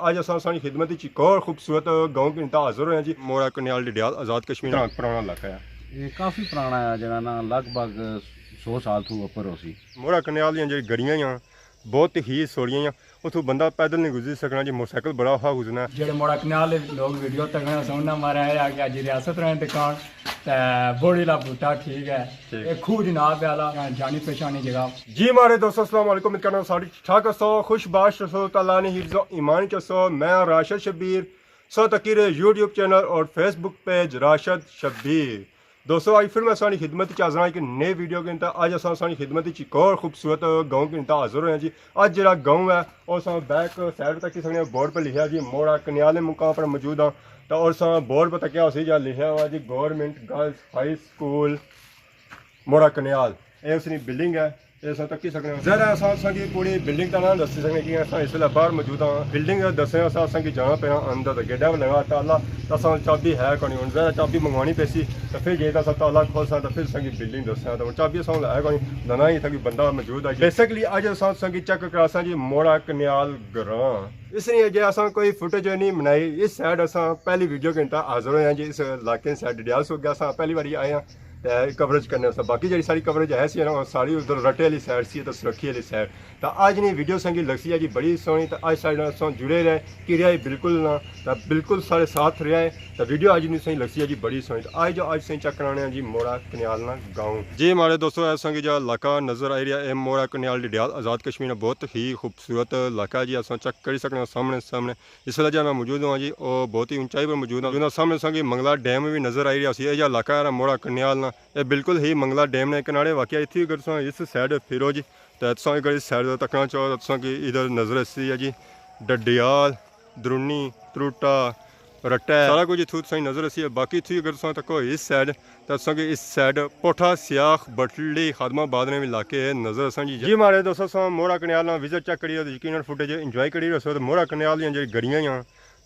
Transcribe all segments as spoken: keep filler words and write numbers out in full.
اج اساں ساڑی خدمت وچ ایک اور خوبصورت گاؤں کی انتا حاضر ہوئے ہیں جی، موڑا کنیال ڈڈیال آزاد کشمیر۔ اتنا پرانا علاقہ ہے۔ یہ کافی پرانا ہے، جڑا نا لگ بھگ سو سال تو اوپر ہو سی۔ موڑا کنیال دیاں جڑی گلیاں ہیں، بہت ہی سوڑیاں ہیں، اتھوں بندہ پیدل نہیں گزری سکنا جی، موٹر سائیکل بڑا اوکھا گزرنا ہے۔ جڑے موڑا کنیال دے لوگ ویڈیو تکنے سن نہ مارا ہے کہ اج ریاست رہے دکان تے بوڑی لا بوٹا ٹھیک ہے۔ ٹھیک۔ ایک کھوہ جناب والا جانی پہچانی جگہ۔ جی ماڑے دوستو، السلام علیکم، امید کرنا ساری ٹھیک ٹھاک ہسو، خوش باش ہسو، تعالیٰ نے حفظ و ایمان چ ہسو۔ میں راشد شبیر، سو تکی رہے یوٹیوب چینل اور فیس بک پیج راشد شبیر۔ دوستو، آج پھر میں ساڑی خدمت چ حاضر ہاں ایک نئے ویڈیو کے اندر۔ آج اساں ساڑی خدمت چ ایک اور خوبصورت گاؤں کے اندر حاضر ہوئے ہیں جی۔ آج جڑا گاؤں ہے، او اساں بیک سائیڈ تکی سکنے ہو، بورڈ پر لکھیا جی موڑا کنیال مقام پر موجود ہاں۔ تو اور اساں بورڈ پر تکیا ہوسی جا لکھیا ہوا جی گورنمنٹ گرلز ہائی سکول موڑا کنیال۔ اے اس نی بلڈنگ ہے، اے اساں تکی سکنے ہو۔ ظاہر ہے اساں تساں کی پوری بلڈنگ تے نہ دسی سکنے کہ اساں اس ویلے باہر موجود ہاں۔ بلڈنگ دسنے اساں، اساں کی جانا پینا اندر، تے گیٹا پر لگا تالا، تے اساں چابی ہے کونی۔ ہن ظاہر ہے چابی منگوانی پیسی، تے پھر گیٹ اساں تالا کھولساں، تے پھر اساں کی بلڈنگ دسنا۔ تے ہن چابی اساں ہے کونی، نہ ہی اتھاں کوئی بندہ موجود ہے۔ بیسیکلی اج اساں تساں کی چیک کراساں جی موڑا کنیال گراں۔ اس نے اجے اساں کوئی فوٹیج نہیں بنائی۔ اس سائیڈ اساں پہلی ویڈیو کے اندر حاضر ہوئے ہیں جی، اس علاقے سائیڈ ڈڈیال سو گیا، اساں پہلی باری آئے ہیں تے کوریج کرنے واسطے۔ باقی جڑی ساری کوریج ہے سی نا، او ساری ادھر رٹے والی سائیڈ سی تے سرکھی والی سائیڈ۔ تے اج نی ویڈیو تساں کی لگسی ہے جی بڑی سوہنی، تے اج ساڑے نال تساں جڑے رہے، کیڑیا ہی بالکل نہ، تے بالکل ساڑے ساتھ رہیا ہے۔ تے ویڈیو اج نی تساں کی لگسی ہے جی بڑی سوہنی۔ تے آئے جو اج تساں چیک کرانے ہیں جی موڑا کنیال نا گاؤں۔ جی ماڑے دوستو، اے تساں کی جا علاقہ نظر آئی رہیا ہے، اے موڑا کنیال ڈڈیال آزاد کشمیر نا بہت ہی خوبصورت علاقہ ہے جی۔ اساں چیک کری سکنے ہاں سامنے سامنے۔ اس ویلے جا میں موجود ہاں جی، او بہت ہی اونچائی پر موجود ہاں۔ جنہاں سامنے تساں کی منگلا ڈیم بھی نظر آئی رہیا سی۔ اے جا علاقہ ہے موڑا کنیال نا، اے بالکل ہی منگلا ڈیم نے کنارے واقع۔ اتھی اگر تساں اس سائیڈ پھرو جی، تے تساں اگر اس سائیڈ تکنا چاہو تے تساں کی ادھر نظر اسی ہے جی ڈڈیال، درونی، تروٹا، رٹا، سارا کچھ اتھوں تساں کی نظر اسی ہے۔ باقی اتھی اگر تساں تکو اس سائیڈ، تے تساں کی اس سائیڈ پوٹھا، سیاخ، بٹلی، خادم آباد نے بھی علاقے نظر اساں جی۔ جی ماڑے دوستو، تساں موڑا کنیال نا وزٹ چیک کری رہے ہو، یقیناً فوٹیج انجوائے کری رہے ہو۔ تے موڑا کنیال دیاں جڑی گلیاں ہیں،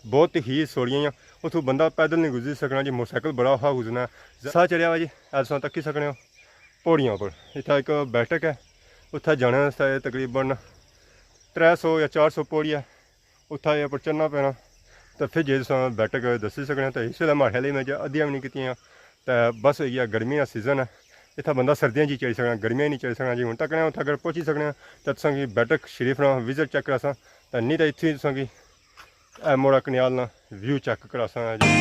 بہت ہی سوڑیاں ہیں، اتھوں بندہ پیدل نہیں گزری سکنا جی، موٹر سائیکل بڑا اوکھا گزرنا ہے۔ ساہ چڑھیا ہوا جی، اے تساں تکی سکنے ہو پوڑیاں پر۔ اتھا ایک بیٹھک ہے، اتھا جانے واسطے تقریباً ترے سو یا چار سو پوڑی ہے، اتھا اے پر چڑھنا پینا۔ تے پھر جے تساں بیٹھک دسی سکنے، تے اس ویلے ماڑے خیال میں جے ادھیاں بھی نہیں کیتیاں، تے بس ہوئی گیا گرمی نا سیزن ہے، اتھا بندہ سردیاں چ چڑھی سکنا، گرمیاں نہیں چڑھی سکنا جی۔ ہن تکنے اتھا اگر پہنچی سکنے تے تساں کی بیٹھک شریف نا وزٹ چیک کراساں، تے نہیں تے اتھے تساں کی اے موڑا کنیال نا ویو چیک کراساں جی۔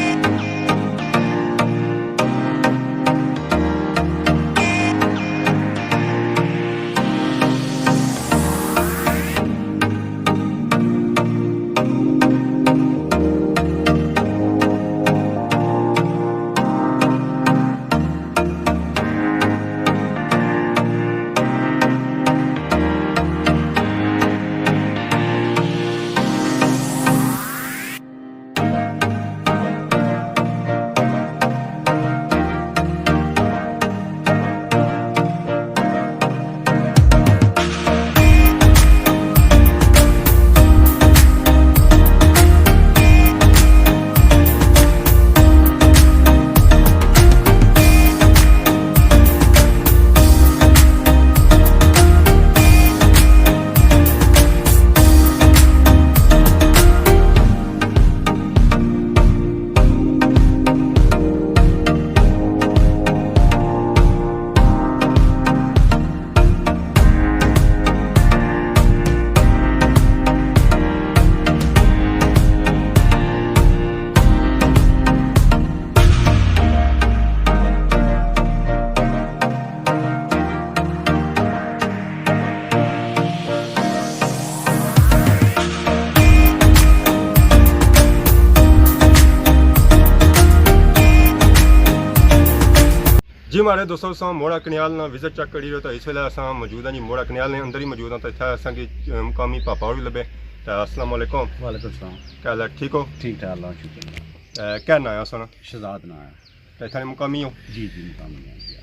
جی ماڑے دوستو، اساں موڑا کنیال نا وزٹ چیک کری رہے، تو اس ویلے اساں موجود ہیں جی موڑا کنیال نے اندر ہی موجود ہیں۔ تو اتھا اساں کی مقامی پاپا اور بھی لبے۔ تو السلام علیکم۔ وعلیکم السلام۔ کیا حال ہے؟ ٹھیک ہو؟ ٹھیک ٹھاک، اللہ شکر۔ اے، کیا ناں ہے سنا؟ شہزاد ناں ہے۔ تے اتھاں نے مقامی ہو؟ جی جی، مقامی ہاں جی۔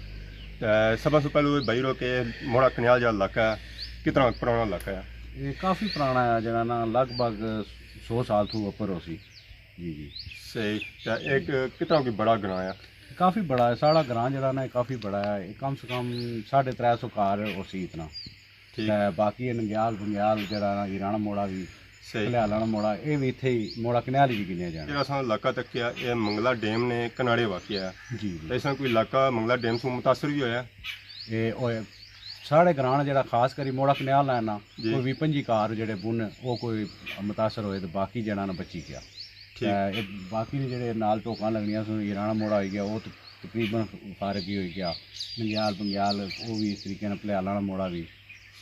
تے سب سے پہلے بھائی رو کہ موڑا کنیال جا علاقہ ہے، کتنا پرانا علاقہ ہے؟ یہ کافی پرانا ہے، جڑا نا لگ بھگ سو سال تو اوپر ہو سی۔ جی جی۔ صحیح۔ تے ایک کتنا کوئی بڑا گراں ہے؟ کافی بڑا ہے، ساڑا گراں جڑا نا کافی بڑا ہے، کم سے کم ساڑھے ترے سو گھر ہو سی اتنا۔ ٹھیک۔ تے باقی ننگیال بنگیال جڑا نا ایران موڑا بھی صحیح۔ کلیالاں نا موڑا، اے وی اتھے ہی موڑا کنیال ہی گنیا جانا۔ جیڑا اساں علاقہ تکیا، اے منگلا ڈیم نے کنارے واقع ہے۔ جی، جی۔ تے اساں کوئی علاقہ منگلا ڈیم سوں متاثر وی ہویا؟ اے اوئے، ساڑے گراں نا جیڑا خاص کری موڑا کنیال ہے نا، جی۔ کوئی وی پنجی گھر جیڑے بن، او کوئی متاثر ہوئے تے باقی جیڑا نا بچی گیا۔ ٹھیک۔ تے اے باقی نے جیڑے نال ٹوکاں لگنیاں سن، ایراں نا موڑا ہوئی گیا، او تے تقریباً فارغ ہی ہوئی گیا۔ ننگیال پنگیال، او وی اس طریقے نال، پلیالاں نا موڑا وی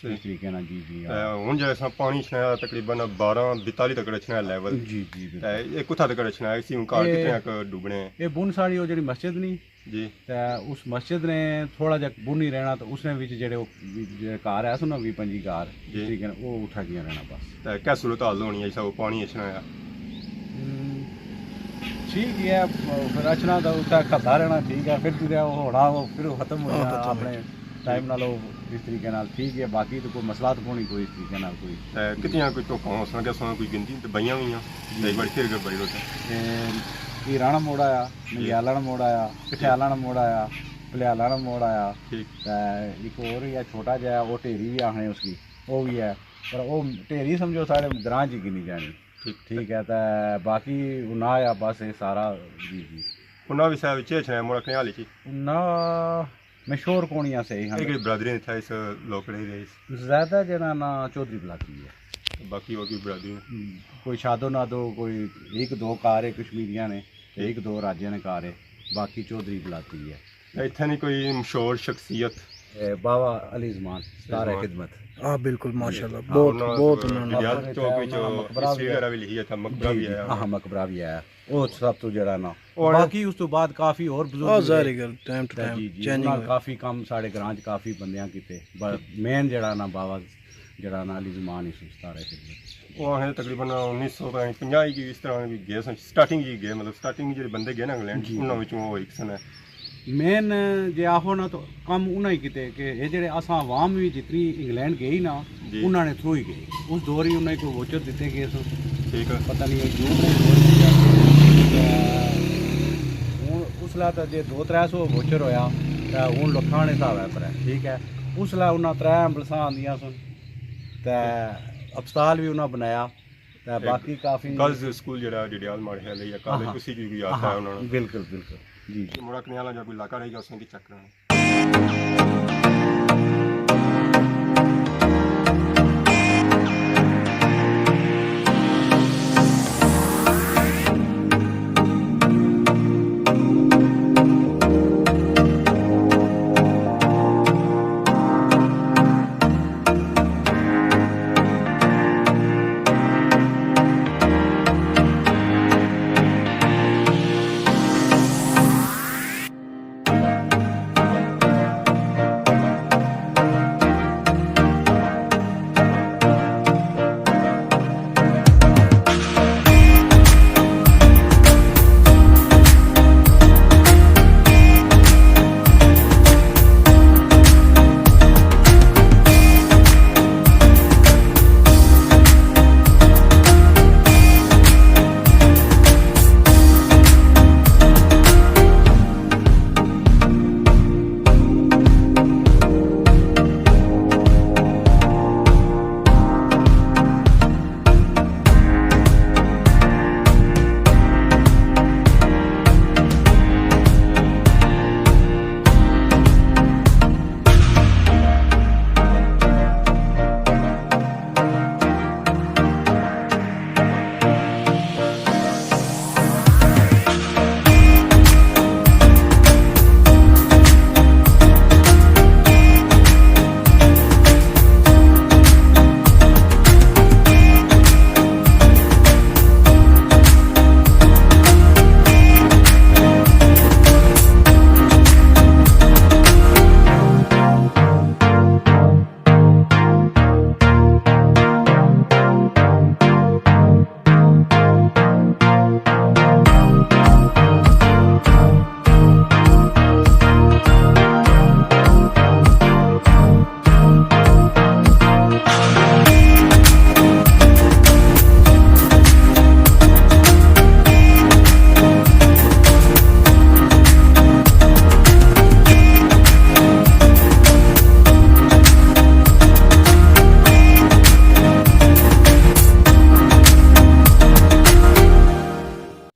صحیح۔ اس طریقے نال، جی، جی، ہاں۔ تے ہن جیڑا اساں پانی اچھنا ہے، تقریباً بارہ بیتالی تک اچھنا ہے لیول۔ جی، جی، بالکل۔ تے اے کتھا تک اچھنا ہے؟ اسی ہن گھر اے، کتنے تک ڈوبنے ہیں؟ اے بن ساڑی او جیڑی مسجد نی، جی۔ تے اس مسجد نے تھوڑا جیہا بن ہی رہنا، تے اس نے وچ جیڑے او، جیڑے گھر ہے سن نا، وی پنجی گھر، جی۔ اس طریقے نال او اٹھا گیا رہنا بس۔ تے کیا صورت حال ہونی ہے جس او پانی اچھنا ہے؟ ہم، ٹھیک ہی ہے، پھر اچھنا تے اتھا کھدا رہنا ٹھیک ہے، پھر کدے او ہونا، او پھر ختم ہو ہاں، جانا ختم ہو اپنے جانا۔ ٹائم نال، او اس طریقے نال ٹھیک ہے، باقی تے کوئی مسئلہ تے کونی کوئی اس طریقے نال کوئی۔ تے کتنیاں کوئی ٹوکاں ہو سن کہ اساں کوئی گنتی تے بئیاں ہوئیاں، جی۔ تے ایک بار پھر اگر بئی روٹا۔ تے ایراں نا موڑا آیا، جی۔ ننگیالاں نا موڑا آیا، جی۔ کٹھیالاں نا موڑا آیا، پلیالاں نا موڑا آیا۔ ٹھیک۔ تے ایک اور ہی ہے چھوٹا جیہا، او ٹھیری وی آخنے اس کی، او وی ہے۔ پر او ٹھیری سمجھو ساڑے گراں چ ہی گنی جانی۔ ٹھیک۔ ٹھیک ہے، تے باقی انہاں آیا بس اے سارا، جی، جی۔ انہاں وی سا وچے اچھنا ہے، موڑا کنیال اچ ہی؟ انہاں مشہور کونی آ صحیح ہن۔ ایک برادری تھا اس لوکڑے دے اس۔ زیادہ جیڑا نا چوہدری بلاتی ہے۔ باقی اور کوئی برادری؟ ہم، کوئی شادو نادو، کوئی ایک دو گھر ہے کشمیریاں نے، تے ایک دو راجیاں نے گھر ہے، باقی چوہدری بلاتی ہے۔ تے اتھے نی کوئی مشہور شخصیت؟ اے بابا علی زمان، ستارہ علی زمان۔ خدمت۔ ہاں، بالکل، جی۔ ماشاءاللہ، ہاں، بہت، انہاں بہت انہاں نا ڈڈیال چوک وچ انہاں مقبرہ ہسٹری وی ہے۔ وغیرہ وی لکھی ہے، اتھا مقبرہ جی، وی جی، آیا۔ ہاں، ہاں، مقبرہ وی آیا۔ او سب تو جیڑا نا۔ اور باقی اس تو بعد کافی اور بزرگ آ، ہوئے۔ ظاہر ہے، ٹائم ٹو تے ٹائم جی، جی، چینجنگ انہاں ہوئی۔ کافی کم ساڑے گراں چ کافی بندیاں کیتے۔ پر مین جیڑا نا بابا، جیڑا نا علی زمان ہی سن، ستارہ خدمت۔ او آخنے تقریباً انیس سو پنجاہ کی اس طرح بھی گئے سن، سٹارٹنگ جی گئے، مطلب سٹارٹنگ جیڑے بندے گئے نا انگلینڈ، جی، انہاں جی۔ وچوں او ایک سن ہے۔ مین جے آخو نا تو کم انہاں ہی کیتے کہ اے جیڑے اساں عوام وی جتنی انگلینڈ گئی نا، جی۔ انہاں نے تھرو ہی گئی۔ اس دور ہی انہاں کو ووچر دتے گئے سن۔ ٹھیک ہے۔ پتہ نہیں او جھوٹ ہے، تے ہن اس لے تے جے دو ترے سو ووچر ہویا، تے ہن لکھاں نے حساب ہے پر ہے، ٹھیک ہے۔ اس لے انہاں ترے ایمبولینساں آندیاں سن، تے ہسپتال وی انہاں بنایا۔ تے تے باقی کافی گرلز سکول جیڑا ڈڈیال ماڑے خیال ہے یا ہاں، کالج ہاں۔ اسی کی کوئی آتا ہاں، ہے انہاں نے۔ بالکل، بالکل۔ جی، جی۔ مڑا کنیالا جا کوئی علاقہ رہ گیا، اس نے کی چیک کرانا۔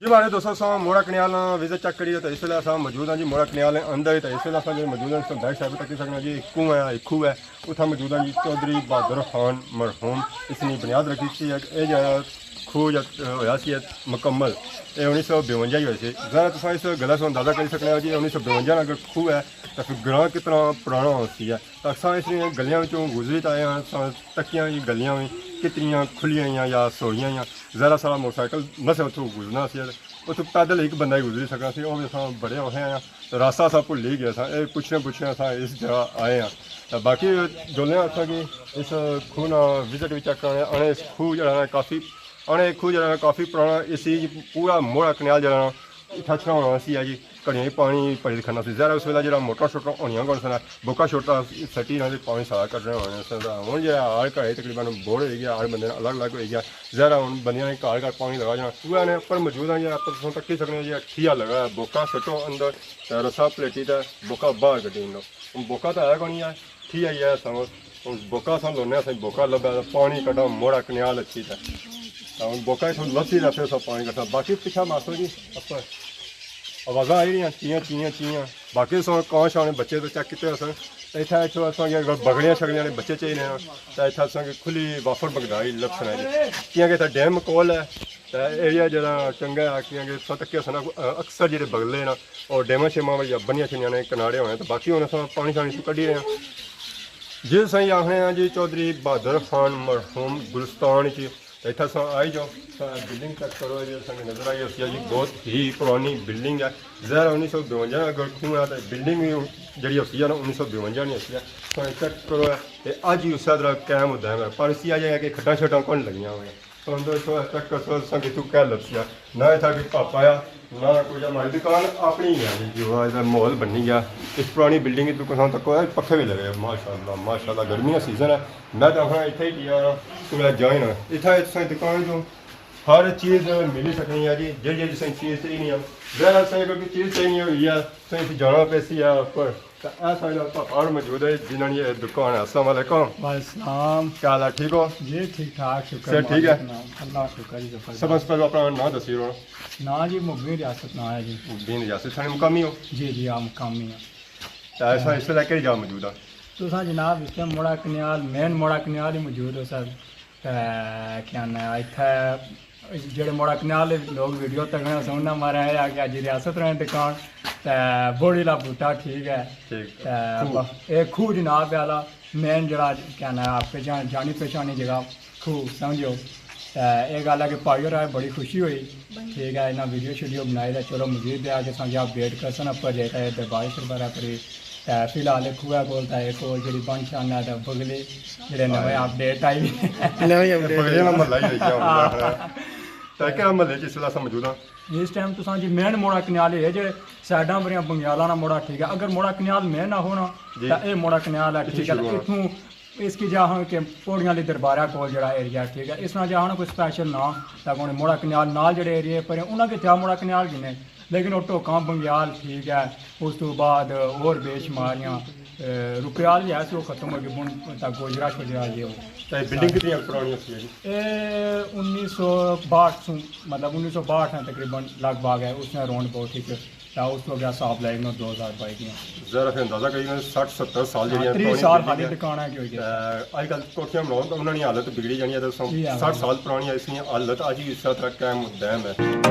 جی ماڑے دوستو، اساں موڑا کنیال نا وزٹ چیک کریے، تو اس ویلے اساں موجود ہاں جی موڑا کنیال نے اندر ہی۔ تو اس ویلے اساں جیڑے موجود ہاں، اس بیک سائیڈ پہ تکی سکنے ہاں جی، ایک کنواں ہے، ایک کھوہ ہے، اتھا موجود ہاں جی۔ چوہدری بہادر خان مرحوم اس نے بنیاد رکھی سی۔ اے جیڑا کھوہ جا ہویا سی مکمل، اے انیس سو بونجا ہی ہویا سی۔ ظاہر ہے تساں اس گلا سو اندازہ کری سکنے ہو جی، انیس سو بونجا نا اگر کھوہ ہے تو پھر گراں کتنا پرانا ہو سی ہے۔ تو اساں اس نے گلیاں وچوں گزری تے آئے ہاں، اساں تکیاں جی گلیاں وی کتنیاں کھلیاں ہوئیاں یا سوڑیاں ہوئیاں۔ ذرا سارا موٹر سائیکل مسے اتھوں گزرنا سی، اتھوں پیدل ایک بندہ ہی گزری سکنا سی، او وی اساں بڑے اوکھے آئے ہاں۔ تو راستہ اساں بھلی گئے ساں، اے پچھنے پچھنے اساں اس جگہ آئے ہاں۔ تو باقی جولے آں اساں کی اس کھوہ نا وزٹ وی چیک کرانے آں۔ اس کھوہ جیڑا نا کافی، آنے کھوہ جیڑا نا کافی پرانا، اسی پورا موڑا کنیال جیڑا نا اتھا اچھنا ہونا سی جی، گھڑیاں ہی پانی بھری کھڑنا سی۔ ظاہر ہے اس ویلے جیڑا موٹر شوٹر ہونیاں کون سن، بوکا شوٹا سٹی نہ تے پانی سارا کڈنا ہونا سی۔ ہن جیڑا ہر گھر تقریباً بور ہوئی گیا، ہر بندے نے الگ الگ ہوئی گیا۔ ظاہر ہے ہن بندیاں نے گھر گھر پانی لگا جانا۔ اوہے نے اپر موجود ہاں جی، اپر تساں تکی سکنے ہو جی، ٹھیا لگا ہے، بوکا سٹو اندر تے رسا پلیٹی تے بوکا باہر کڈی اندر۔ ہن بوکا تے ہے کونی ہے، ٹھیا ہی ہے سمجھ۔ ہن بوکا اساں لونے آں، اساں بوکا لبھا تے پانی کڈا موڑا کنیال اچھی تے۔ تے ہن بوکا اتھوں لسی تے پھر اساں پانی کڈا۔ باقی پچھا ماسٹر جی اپر آوازاں آئی رہیاں، چیاں، چیاں، چیاں۔ باقی سو کان شان بچے تے چیک کیتے اساں۔ تے اتھا، اتھا اساں کی اگر بگڑیاں شگڑیاں نے بچے چاہیے نے، تے اتھا اساں کی کھلی وافر بگدائی لبھ سنائی دی۔ کیاں کہ اتھا ڈیم کول ہے، تے ایریا جیڑا چنگا ہے، کیاں کہ اتھا تک اساں نا اکثر جیڑے بگلے نا، او ڈیماں شیماں والی بنیاں شنیاں نے کنارے ہونے، تے باقی ہن اساں پانی شانی سو کڈی رہے ہیں۔ جی سائیں آخنے ہیں جی چوہدری بہادر خان مرحوم گلستان چ تے اتھا تساں آئی جاؤ، تساں بلڈنگ چیک کرو، اے جیہڑی تساں کی نظر آئی ہوسی جی، بہت ہی پرانی بلڈنگ ہے۔ ظاہر ہے انیس سو بونجا اگر کھوہ ہے تے بلڈنگ وی جیہڑی ہوسی ہے نا انیس سو بونجا نی ہوسی ہے۔ تساں چیک کرو، تے اج وی اسے طرح قائم و دائم ہے، پر اسی اجے ہے کہ کھٹاں شٹاں کون لگیاں ہوئیاں۔ تساں اندر سو چیک کرو، تساں کیتھوں کہہ لبسی ہے۔ نہ اتھا کوئی پاپا آیا، نہ کوئی، ہماری دکان اپنی ہی ہے جی، جو ہے ادھر ماحول بنی گیا۔ اس پرانی بلڈنگ کی دکان تک کوئی پکھے بھی لگے، ماشاءاللہ، ماشاءاللہ، گرمی کا سیزن ہے۔ میں تو آخنا اتھے ہی کیا، تھوڑا جائیں نا۔ اتھا تساں دکان جو ہر چیز ملی سکنی ہے جی، جیڑی جیڑی تساں چیز چاہیے ہے۔ ظاہر ہے تساں کوئی چیز چاہیے ہوئی ہے، تساں اتھے جانا پیسی ہے اوپر۔ تے اے ساڑے نال پاپا ہور موجود ہے، جنہاں نی اے دکان ہے۔ السلام علیکم۔ وعلیکم السلام۔ کیا حال ہے؟ ٹھیک ہو؟ جی ٹھیک ٹھاک، شکر صحت ٹھیک ہے؟ مالک نا۔ اللہ شکر جی، شکر۔ سب سے پہلے اپنا نام دسی رہو۔ نام جی مبین ریاست نام ہے جی۔ مبین ریاست، تھانے مقامی ہو؟ جی جی، ہاں مقامی ہاں۔ تے اساں اس ویلے کہڑی جگہ موجود ہاں؟ تساں جناب اس ٹائم موڑا کنیال، مین موڑا کنیال ہی موجود ہو سر۔ تے کیا ناں ہے، اتھے جیڑے موڑا کنیال دے لوگ ویڈیو تکنے ہوسن، انہاں مارا اے آ کہ اج ریاست رہنے دکان تے بوڑی لا بوٹا ٹھیک ہے۔ ٹھیک۔ تے خوہ۔ ب-، اے کھوہ جناب والا مین جیڑا کیا ناں ہے، آپ پہچان، جانی پہچانی جگہ کھوہ سمجھو۔ تے اے گل ہے کہ پائی ہور آئے، بڑی خوشی ہوئی۔ ٹھیک ہے، انہاں ویڈیو شیڈیو بنائی تے چلو مزید دے آگے سانگے اپڈیٹ کرسن، اپر جے تے دربار شربارہ کری۔ تے فی الحال کھوہ کول تے اے کول جیڑی بن شان ہے تے بگلے جیڑے نویں اپڈیٹ آئی۔ نویں اپڈیٹ بگلے نا محلہ ہی ہوئی گیا ہن۔ تے کہڑا محلے چ اس ویلے اساں موجود ہاں؟ اس ٹائم تساں جی مین موڑا کنیال ہے جیڑے سائیڈاں بریاں بنگیالاں نا موڑا ٹھیک ہے۔ اگر موڑا کنیال مین نہ ہونا جی۔ تے اے موڑا کنیال ہے اتھے ٹھیک ہے۔ شروع ہونا۔ اتھوں اس کی جا ہن کہ پوڑیاں آلی دربارہ کول جیڑا ایریا ٹھیک ہے، اس نا جا ہن کوئی سپیشل ناں تے کوئی موڑا کنیال نال جیڑے ایریا پر ہیں، انہاں کے تھیا موڑا کنیال گھنے۔ لیکن او ٹوکاں بنگیال ٹھیک ہے، اس تو بعد ہور بے شماریاں، اے، روپیال جیہا سی، او ختم ہوئی گیا، بن تک گوجرا شوجرا جے ہو۔ تے بلڈنگ کتنی پرانی ہوسی ہے جی؟ اے انیس سو باہٹھ سوں، مطلب انیس سو باہٹھ ہے تقریباً لگ بھگ ہے، اس نے اراؤنڈ بہت ہی، تے اس تو اگے حساب لائی انہوں دو ہزار بائی دیاں۔ ذرا پھر اندازہ کری، سٹھ ستر سال جیڑی ہاں، ہے تریہہ پرانی سال بلڈنگ خالی ہے۔ دکان ہے کہ ہوئی گیا۔ تے اج کل کوٹھیاں بناؤ تو انہاں نی حالت بگڑی جانی ہے، تے سو-، جی ہاں، سٹھ سال پرانی ہے، اس نی حالت اج وی اس طرح قائم و دائم ہے۔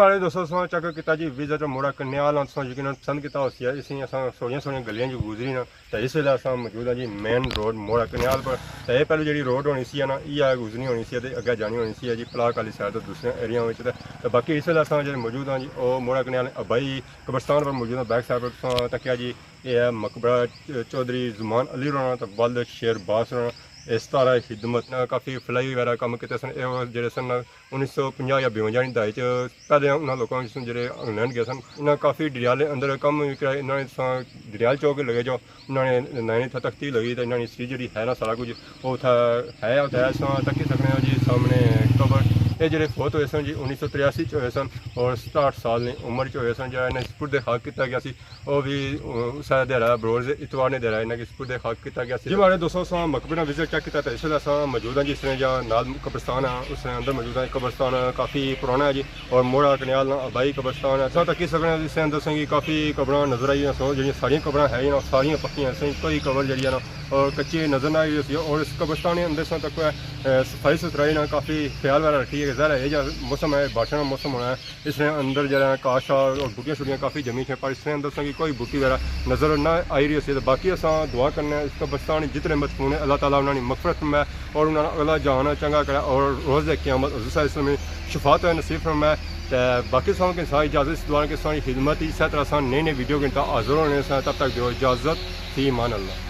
سارے دوستو، اساں چیک کیتا جی وزٹ موڑا کنیال، اساں یقیناً پسند کیتا ہوسی ہے۔ اسی اساں سوہنیاں سوہنیاں گلیاں جو گزری نا، تے اس ویلے اساں موجود ہاں جی مین روڈ موڑا کنیال پر۔ تے اے پہلو جیڑی روڈ ہونی سی ہے نا، ایہہ گزرنی ہونی سی ہے تے اگے جانی ہونی سی ہے جی پلاک آلی سائیڈ تے دوسرے ایریاں وچ۔ تے تے باقی اس ویلے اساں جیڑے موجود ہاں جی، او موڑا کنیال آبائی قبرستان پر موجود ہاں۔ بیک سائیڈ پر تساں تکیا جی، اے ہے مقبرہ چودھری زمان علی ہوراں نا تے والد شیر عباس ہوراں نا۔ اس طرح خدمت نا کافی فلائی وغیرہ کم کیتے سن۔ اے او جیڑے سن انیس سو پنجاہ یا بونجا نی دہائی چ پہلے انہاں لوکاں وچ سن جیڑے انگلینڈ گئے سن، انہاں کافی ڈڈیال دے اندر کم وی کرایا۔ انہاں نے تساں ڈڈیال چوک لگے جاؤ، انہاں نے نائن اتھا تختی لگی تے انہاں نی ہسٹری جیڑی ہے نا سارا کچھ او اتھا ہے۔ اتھا اساں تکی سکنے ہو جی سامنے قبر۔ اے جیڑے فوت ہوئے سن جی انیس سو تریاسی چ ہوئے سن اور ستاٹھ سال نی عمر چ ہوئے سن۔ جیڑا انہاں سپرد خاک کیتا گیا سی، او وی اسے دیہاڑا بروز اتوار نے دیہاڑا انہاں کی سپرد خاک کیتا گیا سی۔ جی ماڑے دوستو، اساں مقبرہ وزٹ چیک کیتا تے اس ویلے اساں موجود ہاں جی، اس نے جا نال قبرستان ہے، اس نے اندر موجود ہے۔ قبرستان کافی پرانا ہے جی، اور موڑا کنیال نا آبائی قبرستان ہے۔ اساں تکی سکنے ہاں جی، اس نے اندر اساں کی کافی قبراں نظر آئی ہیں۔ سو جیڑیاں ساریاں قبراں ہے نا، ساریاں پکیاں ہیں، اساں کی کوئی قبر جیڑی ہے نا، اور کچی نظر نہ آئی ہوئی سی۔ اور اس قبرستان نے اندر اساں تک، اے، صفائی ستھرائی نا کافی خیال وغیرہ رکھی ہے۔ ظاہر ہے، اے جا موسم ہے، بارشاں نا موسم ہونا ہے، اس نے اندر جیڑا ہے گھاہ شاہ اور بوٹیاں شوٹیاں کافی جمی ہیں، پر اس نے اندر اساں کی کوئی بوٹی وغیرہ نظر نہ آئی رہی ہوسی۔ تے باقی اساں دعا کرنے اس قبرستان جتنے مدفون ہیں، اللہ تعالیٰ انہاں نی مغفرت فرمائے اور انہاں نا اگلا جہان چنگا کرے اور روز قیامت حضور صلی اللہ علیہ وسلم نی شفاعت نصیب فرمائے۔ تے باقی اساں کی ساری اجازت، اس دعا کہ اساں کی خدمت ہی، اسے طرح اساں نئی نئی ویڈیو کے ساتھ حاضر ہونے ساں۔ تب تک دیو اجازت، فی امان اللہ۔